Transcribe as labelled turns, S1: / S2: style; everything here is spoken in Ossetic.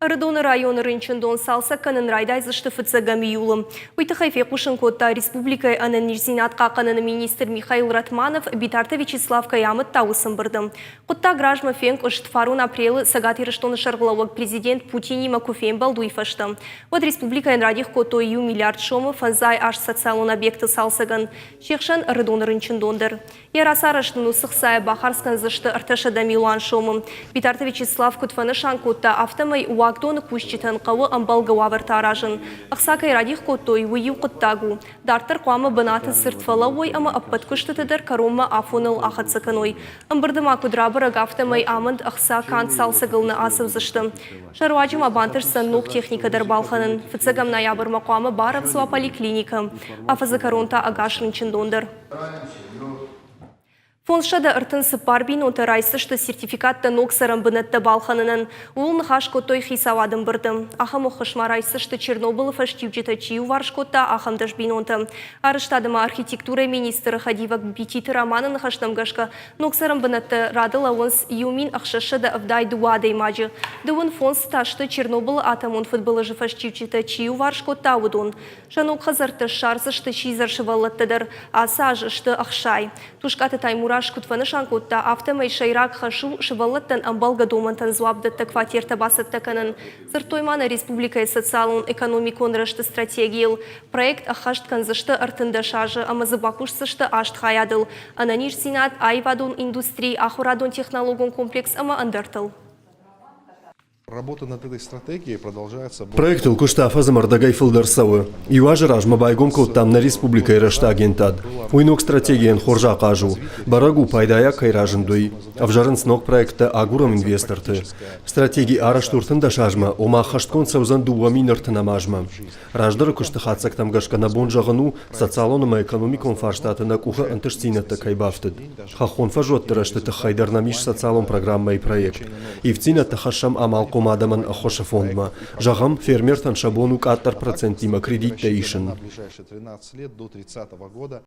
S1: Ӕрыдоны районы рынчындон цалцӕг кӕнын райдайдзысты фыццӕгӕм июлы. Уый тыххӕй фехъусын кодта республикӕйы ӕнӕниздзинад хъахъхъӕныны министр Михаил Ратманов, Битарты Вячеслав кӕй амыдта, уыцы ӕмбырды. Хъуыддаг размӕ фенкъуыст, фарон апрелы Цӕгат Ирыстоны сӕргълӕууӕг президент Путинимӕ куы фембӕлд, уый фӕстӕ. Уӕд республикӕйӕн радих кодтой иу миллиард сомы фӕндзай аст социалон объекты цалцӕгӕн, се хсӕн Ӕрыдоны рынчындон дӕр. Йӕ рацарӕзт ын уыцы хцайӕ бахардз кӕндзысты 300 милуан сомы. Битарты Вячеслав куыд фӕнысан кодта, афтӕмӕй уагдоны кусджытӕн хъӕуы ӕмбӕлгӕ уавӕртӕ аразын. Ӕхца кӕй радих кодтой, уый иу хъуыддаг у. Дарддӕр хъуамӕ бынаты цырд фӕлӕууой ӕмӕ ӕппӕт куыстыты дӕр кӕронмӕ афоныл ахӕццӕ кӕной. Ӕмбырды ма куыд рабӕрӕг, афтӕмӕй амынд ӕхца канд цалцӕгыл нӕ ацӕудзысты. Сӕ руаджы ма бантысдзӕн ног техникӕ дӕр балхӕнын. Фыццӕгӕм ноябрмӕ хъуамӕ барӕвдз уа поликлиникӕ. Афӕдзы кӕрон та ӕгас рынчындон дӕр. 534 бинонтӕ райсдзысты сертификаттӕ ног цӕрӕн бынӕттӕ балхӕнынӕн. Ууыл ныхас кодтой хицауады ӕмбырды. Ахӕм ӕххуыс ма райсдзысты Чернобылы фӕстиуджытӕ чи иуварс кодта, ахӕм 10 бинонтӕ. Арӕзтады ма архитектурӕйы министры хӕдивӕг Бититы Романы ныхӕстӕм гӕсгӕ, ног цӕрӕн бынӕттӕ рады лӕууынц 1672 адӕймаджы. Дыууын фондз та сты Чернобылы атомон фыдбылызы фӕстиуджытӕ чи иуварс кодта, уыдон. Сӕ ног хӕдзӕрттӕ ссардзысты сидзӕр сывӕллӕттӕ дӕр. Ацы аз сты 60. Тускъаты Таймураз куыд фӕнысан кодта, афтӕмӕй сӕйраг хӕс у сывӕллӕттӕн ӕмбӕлгӕ домӕнтӕн дзуапдӕттӕг фатертӕ бацӕттӕ кӕнын. Дзырдтой ма нӕ республикӕйы социалон-экономикон рӕзты стратегийыл. Проект ӕххӕст кӕндзысты 13 азы ӕмӕ дзы бакусдзысты аст хайадыл ӕнӕниздзинад, аивадон индустри, ахуырадон-технологон комплекс ӕмӕ ӕндӕртыл.
S2: Работа над этой стратегией продолжается.
S3: Проектыл куыст афӕдзы ӕрдӕгӕй фылдӕр цӕуы. Иу азы размӕ байгом кодтам нӕ республикӕйы рӕзты агентад. Уый ног стратегийӕн хорз ахъаз у. Бӕрӕг у, пайдайаг кӕй разынд, уый. Ӕвзарынц ног проекттӕ, агурӕм инвесторты. Стратеги арӕзт у 13 азмӕ, ома ӕххӕстгонд цӕудзӕн 2030 азмӕ. Раздӕры куысты хатдзӕгтӕм гӕсгӕ нӕ бон зӕгъын у, социалон ӕмӕ экономикон фарстаты нӕ къухы ӕнтыстдзинӕдтӕ кӕй бафтыд. Хӕххон фӕзуӕтты рӕзты тыххӕй дӕр нӕм ис социалон программӕйы проект. Ивддзинӕдтӕ хӕссӕм амалхъом адӕмӕн ӕххуысы фондмӕ. Зӕгъӕм, фермертӕн сӕ бон у къаддӕр проценттимӕ кредиттӕ исын.